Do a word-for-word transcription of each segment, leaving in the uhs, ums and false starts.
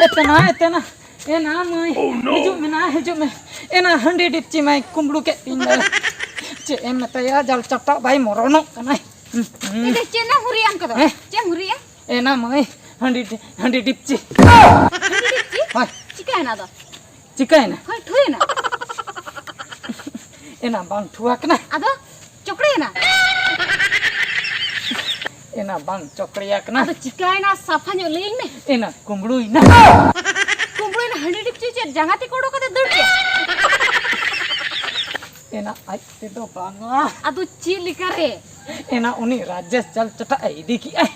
ᱮᱛᱮᱱᱟ, ᱮᱛᱮᱱᱟ, ᱮᱱᱟ ᱢᱟᱹᱭ, ᱦᱤᱡᱩᱜ ᱢᱮ ᱱᱟ, ᱦᱤᱡᱩᱜ ᱢᱮ᱾ ᱮᱱᱟ ᱦᱟᱺᱰᱤ ᱰᱤᱯᱪᱤ ᱢᱟᱭ ᱠᱩᱢᱵᱽᱲᱩ ᱠᱮᱫ ᱛᱤᱧ ᱫᱚ᱾ ᱪᱮᱫ ᱮᱢ ᱢᱮᱛᱟᱭᱟ, ᱡᱟᱞ ᱪᱟᱴᱟᱜ ᱵᱟᱭ ᱢᱚᱨᱚᱱᱚᱜ ᱠᱟᱱᱟᱭ᱾ ᱦᱩᱸ, ᱦᱩᱸ᱾ ᱮᱱᱛᱮ ᱪᱮᱫ ᱮᱢ ᱦᱩᱨᱤᱭᱟ ᱚᱱᱠᱟ ᱫᱚ? ᱦᱮᱸ? ᱪᱮᱫ ᱮᱢ ᱦᱩᱨᱤᱭᱟ? ᱮᱱᱟ ᱢᱟᱹᱭ, ᱦᱟᱺᱰᱤ ᱰᱤ-, ᱦᱟᱺᱰᱤ ᱰᱤᱯᱪᱤ᱾ ᱦᱟᱺᱰᱤ ᱰᱤᱯᱪᱤ? ᱦᱳᱭ᱾ ᱪᱤᱠᱟᱹᱭᱮᱱᱟ ᱟᱫᱚ? ᱪᱤᱠᱟᱹᱭᱮᱱᱟ? ᱦᱳᱭ, ᱴᱷᱩᱭᱮᱱᱟ᱾ ᱮᱱᱟ ᱵᱟᱝ ᱴᱷᱩᱣᱟ ᱠᱟᱱᱟ᱾ ᱟᱫᱚ? ᱪᱚᱠᱲᱮᱭᱮᱱᱟ? ᱮᱱᱟ ᱵᱟᱝ ᱪᱚᱠᱲᱮᱭᱟ ᱠᱟᱱᱟ᱾ ᱟᱫᱚ ᱪᱤᱠᱟᱹᱭᱮᱱᱟ? ᱥᱟᱯᱷᱟ ᱧᱚᱜ ᱞᱟᱹᱭᱟᱹᱧ ᱢᱮ᱾ ᱮᱱᱟ ᱠᱩᱢᱵᱽᱲᱩᱭᱮᱱᱟ᱾ ᱠᱩᱢᱵᱽᱲᱩᱭᱮᱱᱟ? ᱦᱟᱺᱰᱤ ᱰᱤᱯᱪᱤ ᱪᱮᱫ ᱡᱟᱸᱜᱟ ᱛᱮ ᱠᱚ ᱚᱰᱚᱠ ᱠᱟᱛᱮ ᱫᱟᱹᱲ ᱠᱮᱫᱟ? ᱮᱱᱟ ᱟᱡ ᱛᱮᱫᱚ ᱵᱟᱝᱟ᱾ ᱟᱫᱚ ᱪᱮᱫ ᱞᱮᱠᱟᱨᱮ? ᱮᱱᱟ ᱩᱱᱤ ᱨᱟᱡᱮᱥ ᱡᱟᱞ ᱪᱟᱴᱟᱜ ᱮ ᱤᱫᱤ ᱠᱮᱜᱼᱟᱭ᱾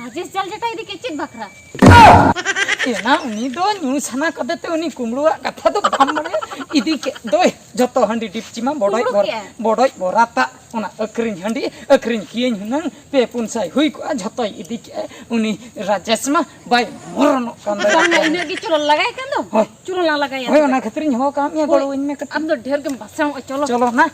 ᱨᱟᱡᱮᱥ ᱡᱟᱞ ᱪᱟᱴᱟᱜ ᱤᱫᱤ ᱠᱮᱫ ᱪᱮᱫ ᱵᱟᱠᱷᱨᱟ? ᱮᱱᱟ ᱩᱱᱤ ᱫᱚ ᱧᱩ ᱥᱟᱱᱟ ᱠᱟᱫᱮ ᱛᱮ ᱩᱱᱤ ᱠᱩᱢᱵᱽᱲᱩᱣᱟᱜ ᱠᱟᱛᱷᱟ ᱫᱚ ᱵᱟᱢ ᱵᱟᱲᱟᱭᱟ, ᱤᱫᱤ ᱠᱮᱫ ᱫᱚᱭ ᱡᱚᱛᱚ ᱦᱟᱺᱰᱤ ᱰᱤᱯᱪᱤ ᱢᱟ ᱵᱚᱰᱚᱡ ᱠᱩᱢᱵᱽᱲᱩ ᱵᱚᱨ-, ᱠᱮᱜᱼᱟᱭ? ᱵᱚᱰᱚᱡ ᱵᱚᱨᱟᱛᱟᱜ᱾ ᱚᱱᱟ ᱟᱹᱠᱷᱨᱤᱧ ᱦᱟᱺᱰᱤ ᱟᱹᱠᱷᱨᱤᱧ ᱠᱤᱭᱟᱹᱧ ᱦᱩᱱᱟᱹᱝ, ᱯᱮ ᱯᱩᱱ ᱥᱟᱭ ᱦᱩᱭ ᱠᱚᱜᱼᱟ, ᱡᱷᱚᱛᱚᱭ ᱤᱫᱤ ᱠᱮᱜᱼᱟᱭ᱾ ᱩᱱᱤ ᱨᱟᱡᱮᱥ ᱢᱟ ᱵᱟᱭ ᱢᱚᱨᱚᱱᱚᱜ ᱠᱟᱱ ᱫᱚ᱾ ᱵᱟᱝᱟ, ᱤᱱᱟᱹᱜ ᱜᱮ ᱪᱚᱞᱚ ᱞᱟᱜᱟᱭ ᱠᱟᱱ ᱫᱚ᱾ ᱦᱳᱭ᱾ ᱪᱚᱞᱚ ᱞᱟᱝ ᱞᱟᱜᱟᱭᱟ ᱦᱳᱭ, ᱛᱚᱵᱮ᱾ ᱚᱱᱟ ᱠᱷᱟᱹᱛᱤᱨᱤᱧ ᱦᱚᱦᱚ ᱠᱟᱜ ᱢᱮᱭᱟ, ᱦᱳᱭ, ᱜᱚᱲᱚᱣᱟᱹᱧ ᱢᱮ ᱠᱟᱹᱴᱤᱡ᱾ ᱟᱢ ᱫᱚ ᱰᱷᱮᱨ ᱜᱮᱢ ᱵᱟᱥᱟᱣᱚᱜᱼᱟ, ᱪᱚᱞᱚ᱾ ᱪᱚᱞᱚ ᱱᱟ᱾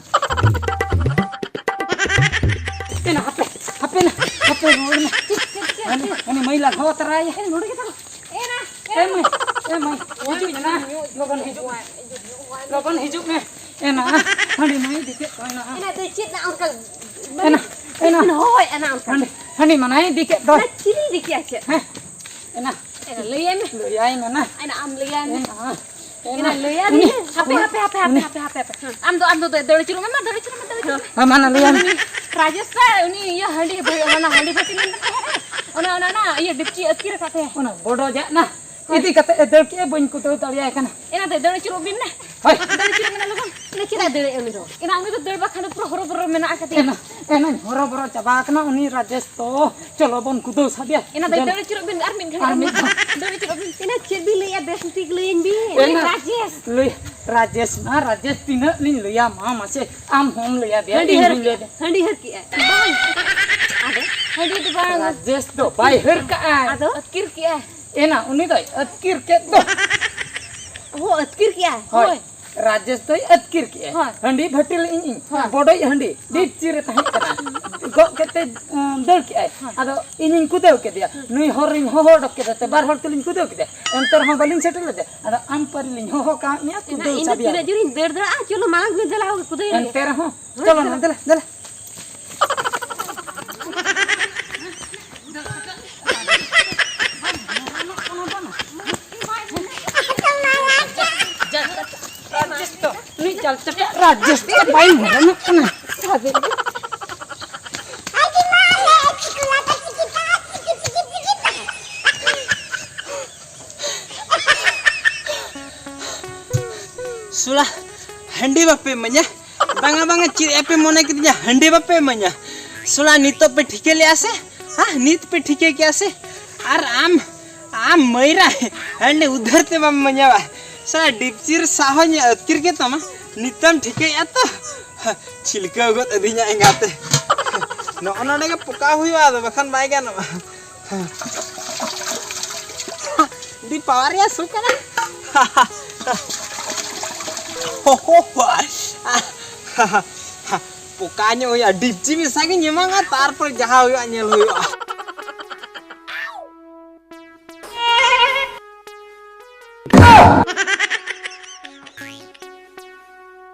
ᱮᱱᱟ ᱦᱟᱯᱮ, ᱦᱟᱯᱮ ᱱᱟ, ᱦᱟᱯᱮ ᱨᱩᱣᱟᱹᱲ ᱢᱮ᱾ ᱪᱮᱫ, ᱪᱮᱫ, ᱪᱮᱫ, ᱦᱟᱹᱱᱤ, ᱪᱮᱫ? ᱦᱟᱹᱱᱤ ᱢᱟᱹᱭ ᱞᱟᱜᱟᱣ ᱛᱟᱨᱟᱭᱟ᱾ ᱮ, ᱱᱚᱰᱮ ᱜᱮ ᱛᱟᱦᱮᱸ᱾ ᱮ ᱱᱟ, ᱮ ᱮ ᱢᱟᱹᱭ, ᱮ ᱢᱟᱹᱭ, ᱦᱤᱡᱩᱜ ᱢᱮ ᱱᱟ᱾ ᱞᱚᱜᱚᱱ ᱦᱤᱡᱩᱜ ᱢᱮ᱾ ᱞᱚᱜᱚᱱ ᱦᱤᱡᱩᱜ ᱢᱮ᱾ ᱮ ᱱᱟ, ᱦᱟᱹᱱᱤ ᱢᱟᱹᱭ ᱤᱫᱤ ᱠᱮᱫ ᱠᱚᱣᱟᱭ ᱱᱟ᱾ ᱮᱱᱟ ᱫᱚ ᱪᱮᱫ ᱱᱟ ᱚᱱᱠᱟ, ᱮ ᱱᱟ, ᱮ ᱱᱟ᱾ ᱦᱳᱭ, ᱮᱱᱟ ᱚᱱᱠᱟ᱾ ᱦᱟᱹᱱᱤ, ᱦᱟᱹᱱᱤ ᱢᱟᱱᱟᱭ ᱤᱫᱤ ᱠᱮᱫ ᱫᱚ᱾ ᱚᱱᱟ ᱪᱤᱞᱤ ᱤᱫᱤ ᱠᱮᱜᱼᱟ ᱪᱮᱫ? ᱦᱮᱸ, ᱮ ᱱᱟ᱾ ᱮᱱᱟ ᱞᱟᱹᱭᱟᱭ ᱢᱮ᱾ ᱞᱟᱹᱭᱟᱭ ᱢᱮ ᱱᱟ᱾ ᱮᱱᱟ ᱟᱢ ᱞᱟᱹᱭᱟᱭ ᱢᱮ᱾ ᱮ ᱱᱟ᱾ ᱮᱱᱟ ᱞᱟᱹᱭᱟᱭ ᱩᱱᱤ, ᱢᱮ᱾ ᱦᱟᱯᱮ, ᱩᱱᱤ, ᱦᱟᱯᱮ, ᱦᱟᱯᱮ, ᱩᱱᱤ᱾ ᱦᱟᱯᱮ, ᱦᱟᱯᱮ, ᱦᱟᱯᱮ᱾ ᱟᱢ ᱫᱚ, ᱟᱢ ᱫᱚ ᱫᱟᱹᱲ ᱟᱹᱪᱩᱨᱚᱜ ᱢᱮ, ᱢᱟ, ᱫᱟᱹᱲ ᱟᱹᱪᱩᱨᱚᱜ ᱢᱮ, ᱫᱟᱹᱲ ᱟᱹᱪᱩᱨᱚᱜ ᱢᱮ᱾ ᱦᱮᱸ, ᱢᱟ ᱱᱟ, ᱞᱟᱹᱭᱟᱭ ᱢᱮ᱾ ᱩᱱᱤ ᱨᱟᱡᱮᱥ ᱥᱮ ᱩᱱᱤ ᱤᱭᱟᱹ ᱦᱟᱺᱰᱤ ᱵᱷᱟᱹ-, ᱚᱱᱟ ᱦᱟᱺᱰᱤ ᱵᱷᱟᱹᱴᱤ ᱢᱮᱱ ᱛᱟᱦᱮᱸ, ᱚᱱᱟ, ᱚᱱᱟ, ᱚᱱᱟ ᱤᱭᱟᱹ ᱰᱮᱠᱪᱤ ᱟᱹᱛᱠᱤᱨ ᱟᱠᱟᱫ ᱛᱟᱭᱟ᱾ ᱚᱱᱟ ᱵᱚᱰᱚᱡᱟᱜ ᱱᱟ᱾ ᱦᱳᱭ᱾ ᱤᱫᱤ ᱠᱟᱛᱮ ᱮ ᱫᱟᱹᱲ ᱠᱮᱜᱼᱟ, ᱵᱟᱹᱧ ᱠᱩᱫᱟᱹᱣ ᱫᱟᱲᱮᱭᱟᱭ ᱠᱟᱱᱟ᱾ ᱮᱱᱟ ᱫᱚ ᱫᱟᱹᱲ ᱟᱹᱪᱩᱨᱚᱜ ᱵᱤᱱ ᱱᱟ᱾ ᱦᱳᱭ᱾ ᱫᱟᱹᱲ ᱟᱹᱪᱩᱨᱚᱜ ᱵᱤᱱ ᱱᱟ ᱞᱚᱜᱚᱱ᱾ ᱮᱱᱟ ᱪᱮᱫᱟᱜ ᱫᱟᱹᱲ ᱮᱜᱼᱟ ᱩᱱᱤ ᱫᱚ? ᱮᱱᱟ ᱩᱱᱤ ᱫᱚ ᱫᱟᱹᱲ ᱵᱟᱠᱷᱟᱱ ᱫᱚ ᱯᱩᱨᱟᱹ ᱦᱚᱨᱚ ᱵᱚᱨᱚ ᱢᱮᱱᱟᱜ ᱟᱠᱟᱫᱮᱭᱟ᱾ ᱮᱱᱟ, ᱮᱱᱟᱧ ᱦᱚᱨᱚ ᱵᱚᱨᱚ ᱪᱟᱵᱟ ᱟᱠᱟᱱᱟ ᱩᱱᱤ ᱨᱟᱡᱮᱥ ᱫᱚ᱾ ᱪᱚᱞᱚ ᱵᱚᱱ ᱠᱩᱫᱟᱹᱣ ᱥᱟᱰᱮᱭᱟ᱾ ᱮᱱᱟ ᱫᱚ ᱫᱟᱹᱲ ᱟᱹᱪᱩᱨᱚᱜ ᱵᱤᱱ ᱟᱨ ᱢᱤᱫ ᱜᱷᱟᱹᱲᱤᱡ ᱟᱨ ᱢᱤᱫ ᱫᱷᱟᱣ᱾ ᱫᱟᱹᱲ ᱟᱹᱪᱩᱨᱚᱜ ᱵᱤᱱ᱾ ᱮᱱᱟ ᱪᱮᱫ ᱵᱤᱱ ᱞᱟᱹᱭᱮᱜᱼᱟ? ᱵᱮᱥ ᱴᱷᱤᱠ ᱞᱟᱹᱭᱟᱹᱧ ᱵᱤᱱ᱾ ᱮᱱᱟ ᱨᱟᱡᱮᱥ᱾ ᱞᱟᱹᱭ, ᱨᱟᱡᱮᱥ ᱢᱟ ᱨᱟᱡᱮᱥ, ᱛᱤᱱᱟᱹᱜ ᱞᱤᱧ ᱞᱟᱹᱭᱟ ᱢᱟ ᱢᱟᱥᱮ? ᱟᱢ ᱦᱚᱸᱢ ᱞᱟᱹᱭᱟ ᱫᱮᱭᱟ, ᱦᱟᱺᱰᱤ ᱤᱧ ᱦᱟᱹᱨ ᱦᱚᱸᱧ ᱞᱟᱹᱭᱟ ᱠᱮᱜᱼᱟ᱾ ᱫᱮᱭᱟ᱾ ᱦᱟᱺᱰᱤ ᱦᱟᱹᱨ ᱠᱮᱜᱼᱟ᱾ ᱵᱟᱝ᱾ ᱟᱫᱚ? ᱦᱟᱺᱰᱤ ᱫᱚ ᱵᱟᱝ᱾ ᱨᱟᱡᱮᱥ ᱫᱚ ᱵᱟᱭ ᱦᱟᱹᱨ ᱠᱟᱜᱼᱟ᱾ ᱟᱫᱚ? ᱟᱹᱛᱠᱤᱨ ᱠᱮᱜᱼᱟ᱾ ᱮᱱᱟ ᱩᱱᱤ ᱫᱚᱭ ᱟᱹᱛᱠᱤᱨ ᱠᱮᱫ ᱫᱚ᱾ ᱚ, ᱟᱹᱛᱠᱤᱨ ᱠᱮᱜᱼᱟ? ᱦᱳᱭ᱾ ᱦᱳᱭ᱾ ᱨᱟᱡᱮᱥ ᱫᱚᱭ ᱟᱹᱛᱠᱤᱨ ᱠᱮᱜᱼᱟᱭ᱾ ᱦᱳᱭ᱾ ᱦᱟᱺᱰᱤ ᱵᱷᱟᱹᱴᱤ ᱞᱮ ᱤᱧ, ᱤᱧ᱾ ᱦᱳᱭ᱾ ᱵᱚᱰᱚᱡ ᱦᱟᱺᱰᱤ ᱰᱤᱯᱪᱤ ᱨᱮ ᱛᱟᱦᱮᱸ ᱠᱟᱱᱟ᱾ ᱜᱚᱜ ᱠᱟᱛᱮ, ᱮᱸ, ᱫᱟᱹᱲ ᱠᱮᱜᱼᱟᱭ᱾ ᱦᱳᱭ᱾ ᱟᱫᱚ ᱤᱧᱤᱧ ᱠᱩᱫᱟᱹᱣ ᱠᱮᱫᱮᱭᱟ᱾ ᱱᱩᱭ ᱦᱚᱨ ᱨᱤᱧ ᱦᱚᱦᱚ ᱚᱰᱚᱠ ᱠᱮᱫᱮ ᱛᱮ ᱵᱟᱨ ᱦᱚᱲ ᱛᱮᱞᱤᱧ ᱠᱩᱫᱟᱹᱣ ᱠᱮᱫᱮᱭᱟ᱾ ᱮᱱᱛᱮ ᱨᱮᱦᱚᱸ ᱵᱟᱹᱞᱤᱧ ᱥᱮᱴᱮᱨ ᱞᱮᱫᱮ᱾ ᱟᱫᱚ ᱟᱢ ᱯᱟᱹᱨᱤ ᱞᱤᱧ ᱦᱚᱦᱚ ᱠᱟᱣᱟᱫ ᱢᱮᱭᱟ, ᱮᱱᱟ ᱠᱩᱫᱟᱹᱣ ᱤᱧ ᱫᱚ ᱥᱟᱵᱤᱭᱟ᱾ ᱛᱤᱱᱟᱹᱜ ᱡᱳᱨᱤᱧ ᱫᱟᱹᱲ ᱫᱟᱲᱮᱭᱟᱜᱼᱟ, ᱪᱚᱞᱚ ᱢᱟᱲᱟᱝ ᱜᱮ ᱫᱮᱞᱟ ᱠᱩᱫᱟᱹᱣ ᱮᱱᱛᱮ ᱨᱮᱦᱚᱸ, ᱦᱳᱭ, ᱪᱚᱞᱚ ᱪᱚᱞᱚ᱾ ᱱᱟ, ᱫᱮᱞᱟ, ᱫᱮᱞᱟ᱾ ᱨᱟᱡᱮᱥ ᱫᱚ, ᱩᱱᱤ ᱡᱟᱞ ᱪᱟᱯᱟ ᱨᱟᱡᱮᱥ ᱫᱚ ᱵᱟᱭ ᱢᱮᱱᱚᱜ ᱠᱟᱱᱟ᱾ ᱥᱩᱞᱟ, ᱦᱟᱺᱰᱤ ᱵᱟᱯᱮ ᱤᱢᱟᱹᱧᱟ? ᱵᱟᱝᱟ, ᱵᱟᱝᱟ, ᱪᱮᱫ ᱟᱯᱮ ᱢᱚᱱᱮ ᱠᱤᱫᱤᱧᱟ ᱦᱟᱺᱰᱤ ᱵᱟᱯᱮ ᱤᱢᱟᱹᱧᱟ? ᱥᱩᱞᱟ, ᱱᱤᱛᱚᱜ ᱯᱮ ᱴᱷᱤᱠᱟᱹ ᱞᱮᱜᱼᱟ ᱥᱮ? ᱦᱮᱸ, ᱱᱤᱛ ᱯᱮ ᱴᱷᱤᱠᱟᱹ ᱠᱮᱜᱼᱟ ᱥᱮ? ᱟᱨ ᱟᱢ, ᱟᱢ ᱢᱟᱹᱭᱨᱟ, ᱦᱟᱺᱰᱤ ᱩᱫᱷᱟᱹᱨ ᱛᱮ ᱵᱟᱢ ᱤᱢᱟᱹᱧᱟ ᱵᱟ? ᱥᱩᱞᱟ, ᱰᱤᱯᱪᱤᱨ ᱥᱟᱦᱚ ᱧ ᱟᱹᱛᱠᱤᱨ ᱠᱮᱫ ᱛᱟᱢᱟ, ᱱᱤᱛᱚᱜ ᱮᱢ ᱴᱷᱤᱠᱟᱹᱭᱮᱜᱼᱟ ᱛᱚ? ᱪᱷᱤᱞᱠᱟᱹᱣ ᱜᱚᱫ ᱟᱹᱫᱤᱧᱟ ᱮᱸᱜᱟᱛᱮ᱾ ᱱᱚᱜᱼᱚ ᱱᱚᱰᱮ ᱜᱮ ᱯᱚᱠᱟᱣ ᱦᱩᱭᱩᱜᱼᱟ, ᱟᱫᱚ ᱵᱟᱠᱷᱟᱱ ᱵᱟᱭ ᱜᱟᱱᱚᱜᱼᱟ᱾ ᱟᱹᱰᱤ ᱯᱟᱣᱟᱨ ᱨᱮᱭᱟᱜ ᱥᱚ ᱠᱟᱱᱟ᱾ ᱦᱚ, ᱦᱚ, ᱦᱚ᱾ ᱯᱚᱠᱟ ᱧᱚᱜ ᱦᱩᱭᱩᱜᱼᱟ, ᱰᱤᱯᱪᱤ ᱢᱮᱥᱟ ᱜᱤᱧ ᱮᱢᱟᱜᱼᱟ, ᱛᱟᱨᱯᱚᱨ ᱡᱟᱦᱟᱸ ᱦᱩᱭᱩᱜᱼᱟ ᱧᱮᱞ ᱦᱩᱭᱩᱜᱼᱟ᱾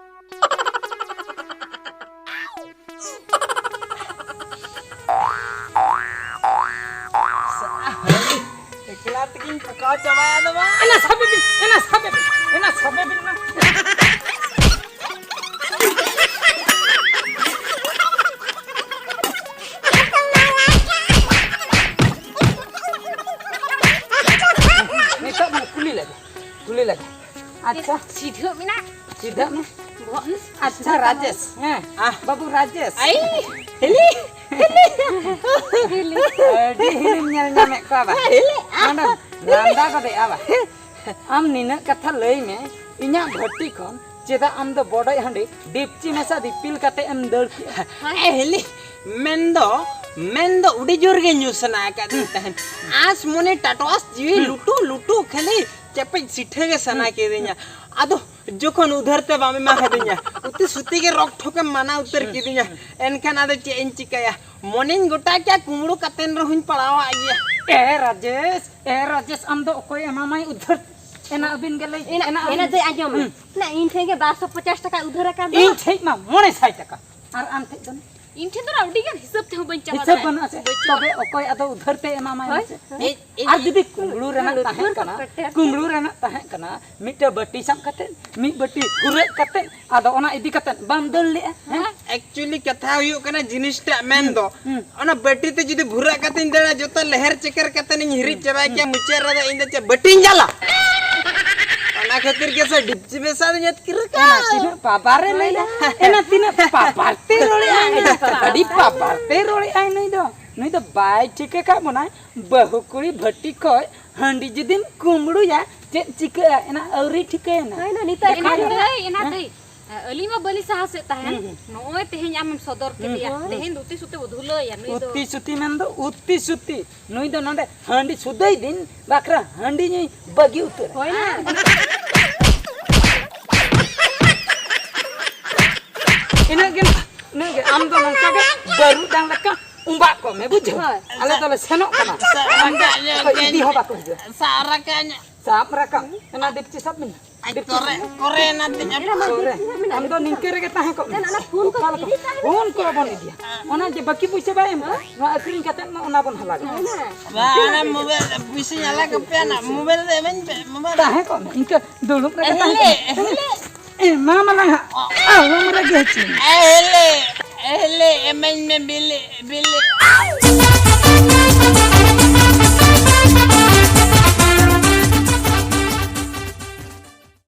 ᱮᱠᱞᱟ ᱛᱮᱜᱤᱧ ᱯᱚᱠᱟᱣ ᱪᱟᱵᱟᱭᱟ ᱫᱚ ᱵᱟᱝ᱾ ᱮᱱᱟ ᱥᱟᱵᱮ ᱵᱤᱱ, ᱮᱱᱟ ᱥᱟᱵᱮ ᱵᱤᱱ, ᱮᱱᱟ ᱥᱟᱵᱮ ᱵᱤᱱ ᱢᱟ᱾ ᱱᱤᱛᱚᱜ ᱫᱚ ᱠᱩᱞᱤ ᱞᱮᱜᱮ, ᱠᱩᱞᱤ ᱞᱮᱜᱮ᱾ ᱟᱪᱪᱷᱟ᱾ ᱥᱤᱫᱷᱟᱹ ᱢᱮᱱᱟᱜ᱾ ᱥᱤᱫᱷᱟᱹ ᱢᱮ᱾ ᱵᱚᱦᱚᱜ ᱟᱪᱪᱷᱟ, ᱨᱟᱡᱮᱥ᱾ ᱦᱮᱸ᱾ ᱟᱦ᱾ ᱵᱟᱹᱵᱩ ᱨᱟᱡᱮᱥ᱾ ᱟᱭ, ᱦᱤᱞᱤ, ᱦᱤᱞᱤ᱾ ᱟᱹᱰᱤ ᱦᱤᱞᱤᱢ ᱧᱮᱞ ᱧᱟᱢᱮᱫ ᱠᱚᱣᱟ ᱵᱟ? ᱦᱤᱞᱤ, ᱟᱦ᱾ ᱢᱟᱰᱚᱢ, ᱞᱟᱸᱫᱟ ᱜᱚᱫᱮᱜᱼᱟ ᱵᱟ? ᱟᱢ ᱱᱤᱱᱟᱹᱜ ᱠᱟᱛᱷᱟ ᱞᱟᱹᱭ ᱢᱮ, ᱤᱧᱟᱹᱜ ᱵᱷᱟᱹᱴᱤ ᱠᱷᱚᱱ ᱪᱮᱫᱟᱜ ᱟᱢ ᱫᱚ ᱵᱚᱰᱚᱡ ᱦᱟᱺᱰᱤ ᱰᱤᱯᱪᱤ ᱢᱮᱥᱟ ᱫᱤᱯᱤᱞ ᱠᱟᱛᱮ ᱮᱢ ᱫᱟᱹᱲ ᱠᱮᱜᱼᱟ? ᱦᱮᱸ, ᱦᱤᱞᱤ, ᱢᱮᱱᱫᱚ, ᱢᱮᱱᱫᱚ ᱟᱹᱰᱤ ᱡᱳᱨ ᱜᱮ ᱧᱩ ᱥᱟᱱᱟ ᱟᱠᱟᱫᱤᱧ ᱛᱟᱦᱮᱸᱫ᱾ ᱟᱸᱥ ᱢᱚᱱᱮ ᱴᱟᱴᱣᱟᱥ ᱡᱤᱣᱤ ᱦᱩᱸ᱾ ᱞᱩᱴᱩ ᱞᱩᱴᱩ ᱠᱷᱟᱹᱞᱤ ᱪᱮᱯᱮᱡ ᱥᱤᱴᱷᱟᱹ ᱜᱮ ᱥᱟᱱᱟ ᱦᱩᱸ᱾ ᱠᱤᱫᱤᱧᱟ᱾ ᱟᱫᱚ ᱡᱚᱠᱷᱚᱱ ᱩᱫᱷᱟᱹᱨ ᱛᱮ ᱵᱟᱢ ᱮᱢᱟ ᱠᱟᱫᱤᱧᱟ, ᱩᱛᱤ ᱥᱩᱛᱤ ᱜᱮ ᱨᱚᱠ ᱴᱷᱚᱠᱮᱢ ᱢᱟᱱᱟ ᱩᱛᱟᱹᱨ ᱠᱤᱫᱤᱧᱟ, ᱮᱱᱠᱷᱟᱱ ᱟᱫᱚ ᱪᱮᱫ ᱤᱧ ᱪᱤᱠᱟᱹᱭᱟ? ᱢᱚᱱᱮᱧ ᱜᱚᱴᱟ ᱠᱮᱭᱟ, ᱠᱩᱢᱵᱽᱲᱩ ᱠᱟᱛᱮᱱ ᱨᱮᱦᱚᱸᱧ ᱯᱟᱲᱟᱣᱟᱜ ᱜᱮᱭᱟ᱾ ᱮ ᱨᱟᱡᱮᱥ, ᱮ ᱨᱟᱡᱮᱥ, ᱟᱢ ᱫᱚ ᱚᱠᱚᱭ ᱮᱢᱟᱢᱟᱭ ᱩᱫᱷᱟᱹᱨ? ᱮᱱᱟ ᱟᱹᱵᱤᱱ ᱜᱮ ᱞᱟᱹᱭ, ᱮᱱᱟ, ᱮᱱᱟ ᱮᱱᱟ ᱟᱹᱵᱤᱱ ᱫᱚ ᱟᱸᱡᱚᱢ ᱢᱮ᱾ ᱦᱩᱸ᱾ ᱱᱟ, ᱤᱧ ᱴᱷᱮᱱ ᱜᱮ ᱵᱟᱨ ᱥᱚ ᱯᱚᱪᱟᱥ ᱴᱟᱠᱟ ᱩᱫᱷᱟᱹᱨ ᱟᱠᱟᱱ ᱫᱚ᱾ ᱤᱧ ᱴᱷᱮᱡ ᱢᱟ ᱢᱚᱬᱮ ᱥᱟᱭ ᱴᱟᱠᱟ᱾ ᱟᱨ ᱟᱢ ᱴᱷᱮᱡ ᱫᱚ? ᱤᱧ ᱴᱷᱮᱱ ᱫᱚ ᱟᱹᱰᱤ ᱜᱟᱱ ᱦᱤᱥᱟᱹᱵ ᱛᱮᱦᱚᱸ ᱵᱟᱹᱧ ᱪᱟᱵᱟ ᱦᱤᱥᱟᱹᱵ ᱫᱟᱲᱮᱭᱟᱜᱼᱟ᱾ ᱵᱟᱹᱱᱩᱜᱼᱟ ᱥᱮ? ᱵᱟᱹᱪᱩᱜᱼᱟ᱾ ᱛᱚᱵᱮ ᱚᱠᱚᱭ ᱟᱫᱚ ᱩᱫᱷᱟᱹᱨ ᱛᱮ ᱮᱢᱟᱢᱟᱭ ᱦᱳᱭ᱾ ᱢᱟᱥᱮ? ᱦᱮᱸ? ᱤᱧ, ᱤᱧ, ᱟᱨ ᱡᱩᱫᱤ ᱠᱩᱢᱵᱽᱲᱩ ᱨᱮᱱᱟᱜ ᱛᱟᱦᱮᱸ ᱠᱟᱱᱟ, ᱠᱩᱢᱵᱽᱲᱩ ᱨᱮᱱᱟᱜ ᱛᱟᱦᱮᱸ ᱠᱟᱱᱟ, ᱢᱤᱫᱴᱮᱡ ᱵᱟᱹᱴᱤ ᱥᱟᱵ ᱠᱟᱛᱮ, ᱢᱤᱫ ᱵᱟᱹᱴᱤ ᱦᱩᱨᱟᱹᱜ ᱠᱟᱛᱮ, ᱟᱫᱚ ᱚᱱᱟ ᱤᱫᱤ ᱠᱟᱛᱮ ᱵᱟᱢ ᱫᱟᱹᱲ ᱞᱮᱜᱼᱟ, ᱦᱮᱸ? Actually ᱠᱟᱛᱷᱟ ᱦᱩᱭᱩᱜ ᱠᱟᱱᱟ, ᱡᱤᱱᱤᱥᱴᱟᱜ ᱢᱮᱱ ᱫᱚ, ᱦᱩᱸ᱾ ᱚᱱᱟ ᱵᱟᱹᱴᱤ ᱛᱮ ᱡᱩᱫᱤ ᱵᱷᱩᱨᱟᱹᱜ ᱠᱟᱛᱮᱧ ᱫᱟᱹᱲᱟ, ᱡᱚᱛᱚ ᱞᱮᱦᱮᱨ ᱪᱮᱠᱮᱨ ᱠᱟᱛᱮ ᱤᱧ ᱦᱤᱨᱤᱡ ᱪᱟᱵᱟᱭ ᱠᱮᱭᱟ, ᱢᱩᱪᱟᱹᱫ ᱨᱮᱫᱚ ᱤᱧ ᱫᱚ ᱪᱮᱫ ᱵᱟᱹᱴᱤᱧ ᱡᱟᱞᱟ? ᱚᱱᱟ ᱠᱷᱟᱹᱛᱤᱨ ᱜᱮ ᱥᱮ ᱰᱤᱯᱪᱤ ᱢᱮᱥᱟ ᱫᱚᱧ ᱟᱹᱛᱠᱤᱨ ᱟᱠᱟᱫ᱾ ᱮᱱᱟ ᱛᱤᱱᱟᱹᱜ ᱯᱟᱵᱟᱨᱮ ᱞᱟᱹᱭ ᱫᱟ, ᱮᱱᱟ ᱛᱤᱱᱟᱹᱜ ᱯᱟᱵᱟᱨ ᱛᱮ ᱨᱚᱲᱮᱜᱼᱟ, ᱟᱹᱰᱤ ᱯᱟᱵᱟᱨ ᱛᱮ ᱨᱚᱲᱮᱜᱼᱟᱭ ᱱᱩᱭ ᱫᱚ᱾ ᱱᱩᱭ ᱫᱚ ᱵᱟᱭ ᱴᱷᱤᱠᱟᱹ ᱠᱟᱜ ᱵᱚᱱᱟᱭ, ᱵᱟᱹᱦᱩ ᱠᱩᱲᱤ ᱵᱷᱟᱹᱴᱤ ᱠᱷᱚᱡ ᱦᱟᱺᱰᱤ ᱡᱩᱫᱤᱢ ᱠᱩᱢᱵᱽᱲᱩᱭᱟ, ᱪᱮᱫ ᱪᱤᱠᱟᱹᱜᱼᱟ? ᱮᱱᱟ ᱟᱹᱣᱨᱤ ᱴᱷᱤᱠᱟᱹᱭᱮᱱᱟ᱾ ᱦᱳᱭ, ᱱᱟ, ᱱᱤᱛᱚᱜ ᱮᱱᱟ ᱮᱱᱟ ᱫᱟᱹᱭ, ᱮᱱᱟ ᱦᱮᱸ? ᱫᱟᱹᱭ᱾ ᱟᱹᱞᱤᱧ ᱢᱟ ᱵᱟᱹᱞᱤᱧ ᱥᱟᱦᱟᱥᱮᱫ ᱛᱟᱦᱮᱱ᱾ ᱦᱩᱸ, ᱦᱩᱸ᱾ ᱱᱚᱜᱼᱚᱭ ᱛᱮᱦᱮᱧ ᱟᱢᱮᱢ ᱥᱚᱫᱚᱨ ᱦᱩᱸ᱾ ᱠᱮᱫᱮᱭᱟ᱾ ᱦᱩᱸ᱾ ᱛᱮᱦᱮᱧ ᱫᱚ ᱩᱛᱤ ᱥᱩᱛᱤ ᱵᱚ ᱫᱷᱩᱞᱟᱹᱣ ᱮᱭᱟ ᱱᱩᱭ ᱫᱚ᱾ ᱩᱛᱤ ᱥᱩᱛᱤ ᱢᱮᱱ ᱫᱚ ᱩᱛᱤ ᱥᱩᱛᱤ᱾ ᱱᱩᱭ ᱫᱚ ᱱᱚᱰᱮ ᱦᱟᱺᱰᱤ ᱥᱩᱫᱟᱹᱭ ᱫᱤᱱ ᱵᱟᱠᱷᱨᱟ ᱦᱟᱺᱰᱤ ᱧᱩᱭ ᱵᱟᱹᱜᱤ ᱩᱛᱟᱹᱨᱟ᱾ ᱦᱳᱭ ᱱᱟ᱾ ᱤᱱᱟᱹᱜ ᱜᱮ, ᱤᱱᱟᱹᱜ ᱜᱮ᱾ ᱟᱢ ᱫᱚ ᱱᱚᱝᱠᱟ ᱜᱮ ᱵᱟᱹᱨᱩᱰᱟᱝ ᱞᱮᱠᱟ ᱩᱸᱵᱟᱜ ᱠᱚᱜ ᱢᱮ, ᱵᱩᱡᱷᱟᱹᱣ? ᱦᱳᱭ᱾ ᱟᱞᱮ ᱫᱚᱞᱮ ᱥᱮᱱᱚᱜ ᱠᱟᱱᱟ᱾ ᱟᱢ ᱫᱚ ᱚᱠᱚᱭ ᱤᱫᱤ ᱦᱚᱸ ᱵᱟᱠᱚ ᱦᱤᱡᱩᱜᱼᱟ᱾ ᱥᱟᱵ ᱨᱟᱠᱟᱵ ᱧᱚᱜ᱾ ᱥᱟᱵ ᱨᱟᱠᱟᱵ᱾ ᱚᱱᱟ ᱰᱮᱠᱪᱤ ᱥᱟᱵ ᱢᱮ᱾ ᱟᱡ ᱰᱮᱠᱪᱤ ᱠᱚᱨᱮ, ᱥᱟᱵ ᱢᱮ᱾ ᱠᱚᱨᱮ ᱚᱱᱟ ᱛᱮᱧ ᱟᱯ-, ᱠᱚᱨᱮ᱾ ᱟᱢ ᱫᱚ ᱱᱤᱝᱠᱟᱹ ᱨᱮᱜᱮ ᱛᱟᱦᱮᱸ ᱠᱚᱜ ᱢᱮ᱾ ᱚᱱᱟ ᱯᱷᱳᱱ ᱠᱚ ᱚᱠᱟ ᱞᱮᱠᱟ? ᱤᱫᱤ ᱠᱟᱜ ᱢᱮ᱾ ᱯᱷᱳᱱ ᱠᱚ ᱵᱟᱵᱚᱱ ᱤᱫᱤᱭᱟ᱾ ᱚᱱᱟ ᱡᱮ ᱵᱟᱹᱠᱤ ᱯᱩᱭᱥᱟᱹ ᱵᱟᱭ ᱮᱢ ᱠᱟᱜ, ᱱᱚᱣᱟ ᱟᱹᱠᱷᱨᱤᱧ ᱠᱟᱛᱮ ᱢᱟ ᱚᱱᱟ ᱵᱚᱱ ᱦᱟᱞᱟᱝᱟ᱾ ᱦᱮᱸ᱾ ᱵᱟ, ᱚᱱᱟ ᱢᱳᱵᱟᱭᱤᱞ ᱯᱩᱭᱥᱟᱹᱧ ᱦᱟᱞᱟᱝ ᱟᱯᱮᱭᱟ ᱱᱟ, ᱢᱳᱵᱟᱭᱤᱞ ᱫᱚ ᱮᱢᱟᱹᱧ ᱯᱮ, ᱢᱳᱵᱟᱭᱤᱞ᱾ ᱛᱟᱦᱮᱸ ᱠᱚᱜ ᱢᱮ, ᱤᱱᱠᱟᱹ ᱫᱩᱲᱩᱵ ᱨᱮᱜᱮ ᱛᱟᱦᱮᱸ ᱮᱦᱞᱮ, ᱠᱚᱜ ᱢᱮ᱾ ᱮᱦᱞᱮ᱾ ᱮ, ᱢᱟ ᱢᱟᱞᱟᱝ ᱦᱟᱸᱜ᱾ ᱟᱞᱚᱢ ᱨᱟᱹᱜᱤ ᱦᱚᱪᱚᱧᱟ᱾ ᱮᱦᱞᱮ, ᱮᱦᱞᱮ, ᱮᱢᱟᱹᱧ ᱢᱮ ᱵᱤᱞᱤ, ᱵᱤᱞᱤ᱾